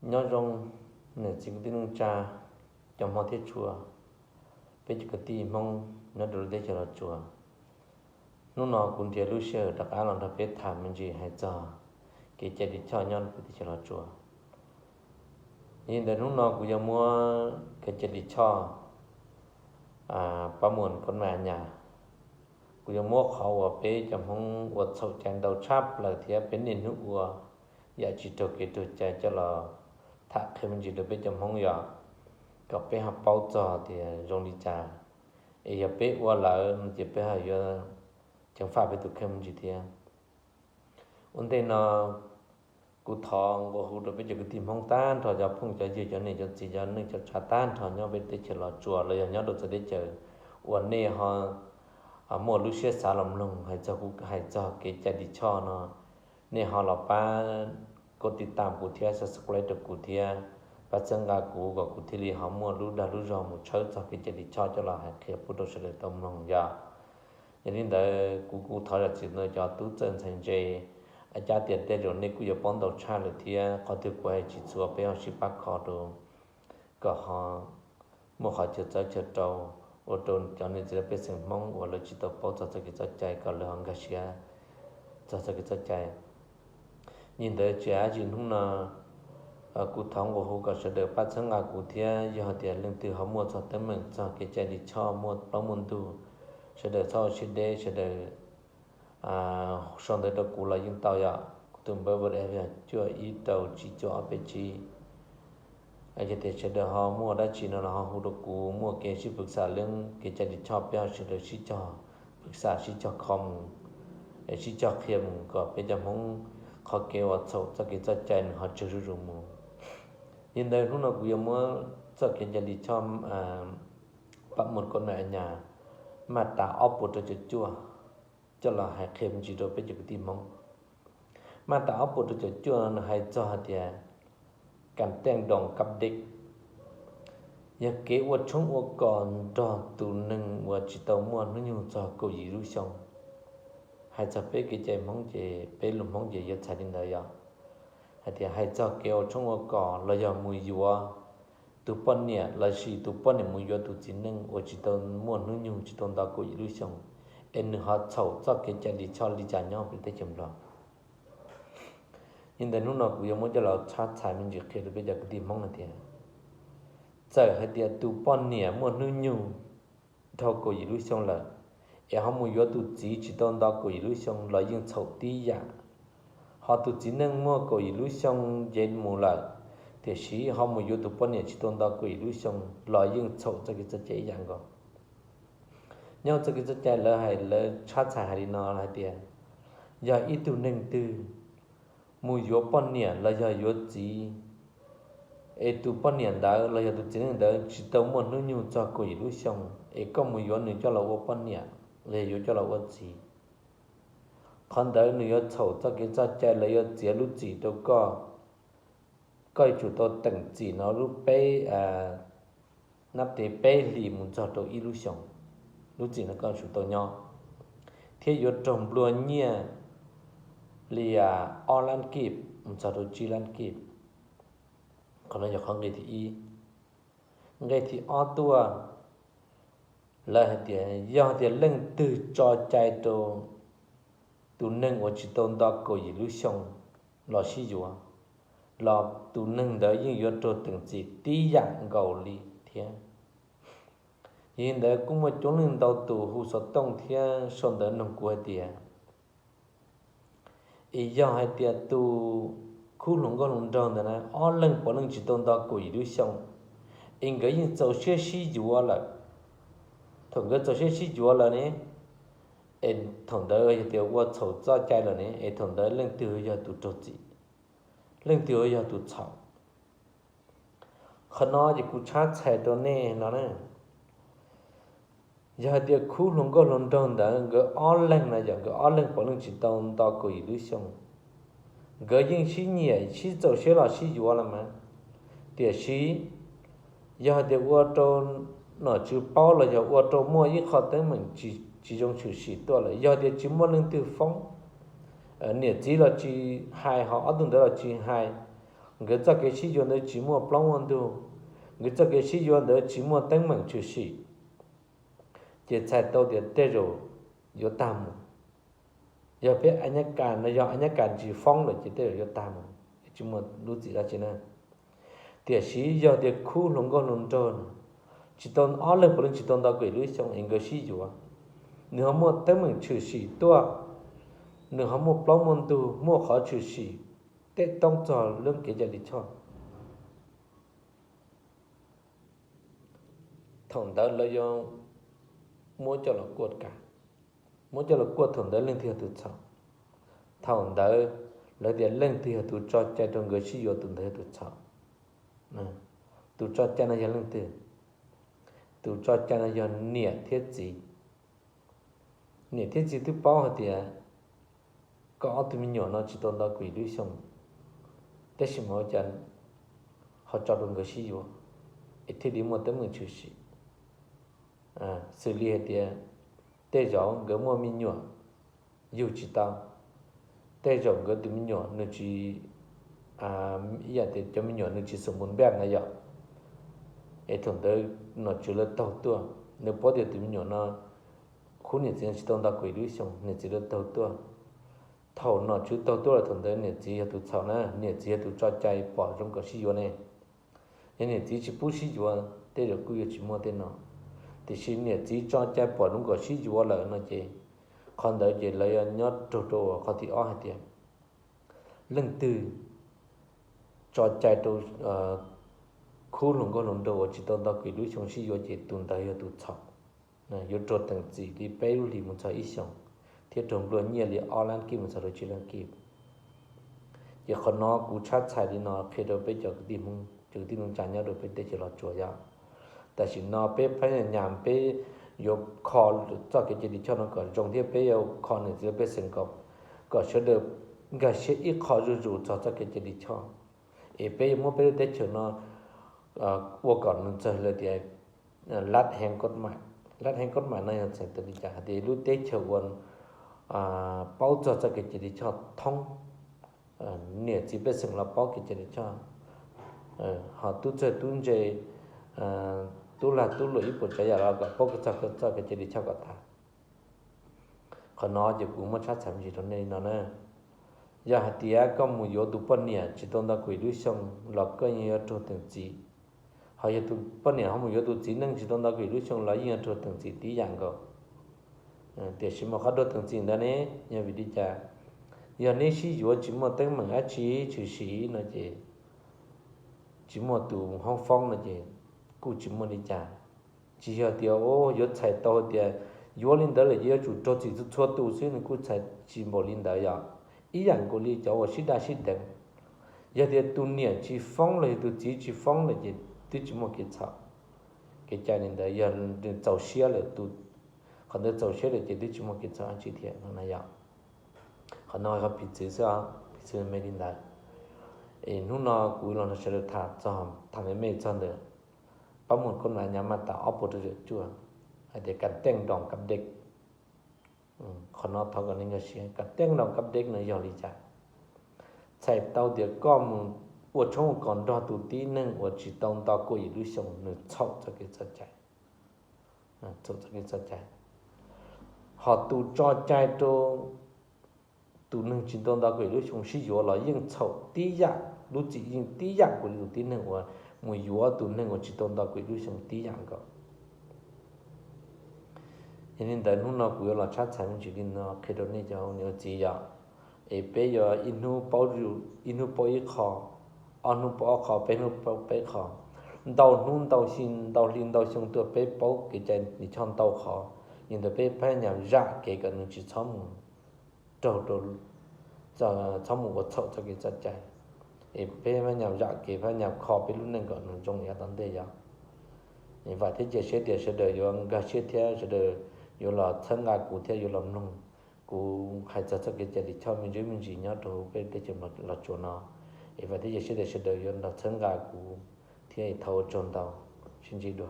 Nyob zoo niam txiv kwv tij neej tsa, cov hmov thiab tshua, peb cov kwv tij Hmoob nyob rau lub teb chaws Los Tsuas. Hnub no kuv nrhiav lub sij hawm rov qab los nrog peb tham me ntsis hais txog kev cai lis choj nyob peb teb chaws Los Tsuas. Yog li ntawd hnub no kuv yuav muab kev cai lis choj pab muam koj na nyas, kuv yuav muab qhov uas peb cov Hmoob ua txhaum cai ntau tshaj plaws thiab peb niaj hnub ua yam tsis raug kev raug cai coj los tham qhia me ntsis rau peb cov Hmoob yom, kom peb ho paub txog tias zoo li cas, es yog peb ua lawm no ces peb ho yuav ceev faj peb tus kheej me ntsis thiab. Ua ntej no kuv thov nqua hu rau peb cov kwv tij Hmoob tag nrho, cov phooj cov ywg, cov niam cov txiv, cov neej cov tsav tag nrho nyob peb teb chaws Los Tsuas los yog nyob rau txawv teb chaws uas nej ho muaj lub siab xav los mloog hais txog kuv hais txog kev cai lis choj no, nej ho los pab koj tiv tam kuv thiab subscribe rau kuv thiab pab txhawb nqa kuv kom kuv thiaj li ho muaj lub dag lub zog mus tshawb txog kev cai lis choj coj los hais qhia pub rau sawv daws tau mloog yom. Yog li ntawd kuv kuj thov zam txim rau cov tub txawj ntxhais ntse, a cab tias tej zaum nej kuj yuav paub ntau tshaj lawm thiab qhov twg kuv hais tsis txhua peb ho sib pab kho rau kom ho muaj qhov chaw txawv chaw rau ua rau cov niam txiv pej xeem Hmoob uas lawv tsis tau paub txog txoj kev txoj cai kom lawv ho nkag siab txog txoj kev txoj cai. Yog li ntawd tsis hais dab tsi hnub no kuv thov nqua hu kom sawv daws pab txhawb nqa kuv thiab yog tias leej twg ho muaj txog teeb meem txog kev cai lis choj muaj plaub muaj ntug, sawv daws txhob ua siab deb, sawv daws sau ntawv rau kuv los yeej tau yom. Kuv tus npawb vo yog cuaj ib rau tsib cuaj ob peb tsib. Yog tias sawv daws ho muaj dab tsi no los ho hu rau kuv, muaj kev sib pwv xam leej kev cai lis choj peb ho sawv daws sib cog pwv xam sib cog kho mus, es sib cog qhia mus kom peb cov Hmoob qhov kev ua txhaum txoj kev txoj cai nws ho tsawg zuj zus mus. Yog li ntawd hnub no kuv yuav muab txoj kev cai lis choj pab muam koj na nyas maj tas ob puas rau caum cuaj coj los hais qhia me ntsis rau peb cov kwv tij Hmoob. Maj tas ob puas rau caum cuaj no nws hais txog hais tias kas teej doos kab deb, yog kev ua tshoob ua kos nrog tus neeg uas tsis tau muaj hnub nyoog txog kaum yim lub xyoo. Hais txog peb kev cai Hmoob ces peb lus Hmoob ces yuav txhais li ntawd yom. Hais tias hais txog kev ua tshoob ua kos los yog mus yuav tus poj niam lossis tus poj niam mus yuav tus txiv neej uas tsis tau muaj hnub nyoog tsis tau nto kaum yim lub xyoo, es nws ho txhaum txoj kev cai lis choj li cas nyob peb teb chaws Nplog. Yog li ntawd hnub no kuv yuav muab coj los tshab txhais me ntsis qhia rau peb cov kwv tij Hmoob hais tias, txawm hais tias tus poj niam muaj hnub nyoog dhau kaum yim lub xyoo lawm, es ho mus yuav tus txiv tsis tau nto kaum yim lub xyoo los yeej txhaum tib yam. Ho tus txiv neej muaj kaum yim lub xyoo nce mus lawm, tiam sis ho mus yuav tus poj niam tsis tau nto kaum yim lub xyoo los yeej txhaum txoj kev txoj cai ib yam nkaus. Nyob txoj kev txoj cai lawv hais, lawv tshab txhais hais li no hais tias, yog ib tug neeg twg mus yuav poj niam los yog yuav txiv, es tus poj niam ntawd los yog tus txiv neej ntawd tsis tau muaj hnub nyoog txog kaum yim lub xyoo, es koj mus yuav nws coj los ua poj niam los yog yuav coj los ua txiv, qhov ntawd nws yuav txhaum txoj kev txoj cai, lawv yuav txiav lub txim rau koj. Koj yuav tsum tau teem txim no lub peb, nab tes peb hlis mus txog rau ib lub xyoos, lub txim no koj yuav tsum tau nyob, thiab yuav raug nplua nyiaj li ob lab kib mus txog rau tsib lab kib. Qhov no yog qhov nqe thib ib. Nqe thib ob tuaj, lawv hais tias yog tias leej twg tso cai rau tus neeg uas tsis tau nto kaum yim lub xyoo los sib yuav, los tus neeg ntawd yeej yuav raug teem txim tib yam nkaus li thiab. Yog li ntawd kuj muaj coob leej ntau tus hu xov tooj thiab sau ntawv nug kuv hais tias, es yog hais tias tus khub hluas nkauj hluas nraug ntawd na ob leeg puav leej tsis tau nto kaum yim lub xyoo, es nkawd yeej txaus siab sib yuav lawm, thaum nkawd txaus siab sib yuav lawm ne, es thaum ntawd yog tias ua txhaum txoj cai lawm ne, es thaum ntawd leej twg yog tus raug txim, leej twg yog tus txhaum? Qhov no ces kuv tshab txhais rau nej no na. Yog hais tias khub hluas nkauj hluas nraug ntawd nkawd ob leeg no yog nkawd ob leeg puav leej tsis tau nto kaum yim lub xyoo, nkawd yeej sib nyiam sib txaus siab los sib yuav los mas, tiam sis yog hais tias ua rau nom tswv paub los yog ua rau muaj ib qho teeb meem tsis zoo tshwm sim tuaj lawm, yog tias tsis muaj leej twg foob, niam txiv los tsis hais, ho ob tug ntawd los tsis hais, nkawd txoj kev sib yuav ntawd tsis muaj plaub muaj ntug, nkawd txoj kev sib yuav ntawd tsis muaj teeb meem tshwm sim, ces txhais tau tias tej zaum yuav tag mus. Yog peb a nyab kas no yog a nyab kas tsis foob lawm ces tej zaum yuav tag mus, tsis muaj lub txim dab tsi na. Tiam sis yog tias khub hluas nkauj hluas nraug no tsis tau, ob leeg puav leej tsis tau nto kaum ib lub xyoo es nkawd sib yuav, nws ho muaj teeb meem tshwm sim tuaj, nws ho muaj plaub muaj ntug, muaj qhov tshwm sim tej toob txog lub kev cai lij choj. Thaum ntawd lawv yuav muab coj los kuaj ka, muab coj los kuaj thaum ntawd leej twg yog tus txhaum. Thaum ntawd lawv tias leej twg yog tus tso cai rau nkawd sib yuav, tus ntawd yog tus txhaum. Tus tso cai no yog leej twg? Tus tso cai no yog niam thiab txiv. Niam thiab txiv twb paub hais tias koj ob tug me nyuam no tsis tau nto kaum ib lub xyoo, tab sis mas ua cas ho tso rau nkawd sib yuav, es thiaj li muaj teeb meem tshwm sim. Xws li hais tias tej zaum nkawd muaj me nyuam yug tsis tau, tej zaum nkawd tus me nyuam nws tsis, ib yam tias cov me nyuam nws tsis xum npun npaj na yom. Es thaum ntawd nom tswv lawv taug tuaj, nws paub tias tus me nyuam no khub niam txiv tsis tau nto kaum ib lub xyoo, niam txiv lawv taug tuaj. Thaum nom tswv taug tuaj los thaum ntawd niam txiv yog tus txhaum na, niam txiv yog tus tso cai pom zoo kom sib yuav ne. Yog niam txiv tsis pub sib yuav tej zaum kuj yuav tsis muaj tej no, tiam sis niam txiv tso cai pom zoo kom sib yuav lawm no ces qhov ntawd ces lawv yuav nyob raug rau qhov thib ob hais tias leej twg tso cai rau khub hluas nkauj hluas nraug uas tsis tau nto kaum ib lub xyoo sib yuav ces tus ntawd yog tus txhaum. Yuav raug teem txim li peb lub hlis mus txog ib xyoos, thiab raug nplua nyiaj li ob lab kib mus txog rau tsib lab kib. Ces qhov no kuv tshab txhais li no qhia rau peb cov kwv tij Hmoob, cov kwv tij neej tsa nyob rau peb teb chaws Los Tsuas yom. Tam sim no peb phab nyas peb yuav kho txoj kev cai lij choj no kom zoo thiab peb yuav kho niam txiv pej xeem kom sawv daws nkag siab ib qho zuj zus txog txoj kev cai lij choj. Es peb yuav muab peb lub teb chaws no ua kom nws txawg lawm tias lab heev kod mais. Lab heev kod mais no yog txhais tau li cas hais tias lub teb chaws uas paub txog txoj kev cai lij choj thoob, niam txiv pej xeem los paub kev cai lij choj, ho tub txawj tub ntse, tub lag tub luam ib puas tsav yam los kom paub txog txoj kev cai lij choj kom tag. Qhov no ces kuv muab tshab txhais me ntsis rau nej li no na. Yog hais tias koj mus yuav tus poj niam tsis tau nto kaum ib lub xyoo los koj yeej yuav raug teem txim. Ho yog tus poj niam ho mus yuav tus txiv neej tsis tau nto kaum ib lub xyoo los yeej yuav raug teem txim tib yam nkaus. Tiam sis mas qhov raug teem txim ntawd ne, yog vim li cas? Yog neb sib yuav tsis muaj teeb meem dab tsi tshwm sim no ces tsis muaj tus hoob foob no ces kuj tsis muaj li cas. Tsis yog tias yuav txhais tau tias yuav li ntawd lawm ces yuav tsum raug txim txhua tus xwb, nws kuj txhais tsis npaum li ntawd yom. Ib yam nkaus li cov uas sib daj sib deev, yog tias tus niam tsis foob los yog tus txiv tsis foob lawm ces twb tsis muaj kev txhaum. Kev cai li ntawd yog nws txaus siab lawm, qhov ntawd txaus siab lawm ces twb tsis muaj kev txhaum dab tsi thiab no na yom. Qhov no yog piv txwv xwb, piv txwv me li ntawd. Es hnub no kuv los nrog sawv daws tham txog, tham me me txog ntawm pab mus koj na nyav mas tas ob puas rau cuaj, hais tias kas teej nroos kab dej. Qhov no thov kom nej nkag siab, kas teej nroos kab dej no yog li cas? Txhais tau tias koj mus ua tshoob ua kos nrog tus tib neeg uas tsis tau nto kaum ib lub xyoo, nws txhaum txoj kev txoj cai. Txhaum txoj kev txoj cai. Ho tus tso cai rau tus neeg tsis tau nto kaum ib lub xyoo sib yuav los yeej txhaum tib yam, lub txim yeej tib yam nkaus li tus tib neeg uas mus yuav tus neeg uas tsis tau nto kaum ib lub xyoo tib yam nkaus. Yog li ntawd hnub no kuv yuav los tshab txhais me ntsis li no qhia rau nej cov niam txiv yom, es peb yuav ib hnub paub, ib hnub paub ib qho, ob hnub paub ob qho, peb hnub paub peb qho. Ntau hnub ntau hli ntau hli ntau xyoo tuaj peb paub kev cai lij choj ntau qhov, yog ntawd peb pab nyas zam kev kom nws tsis txhob mus raug, txhob mus ua txhaum txoj kev txoj cai. Es peb pab nyas zam kev, pab nyas kho peb lub neej kom nws zoo yav tom ntej yom. Vam thiab cia siab tias sawv daws yuav nkag siab thiab sawv daws yuav los txhawb nqa kuv thiab yuav los mloog kuv hais txog txoj kev cai lij choj me ntsis me ntsis nyob rau peb teb chaws Los Tsuas no. Es vam thiab cia siab tias sawv daws yuav los txhawb nqa kuv thiab, thov ua tsaug ntau, sib ntsib dua.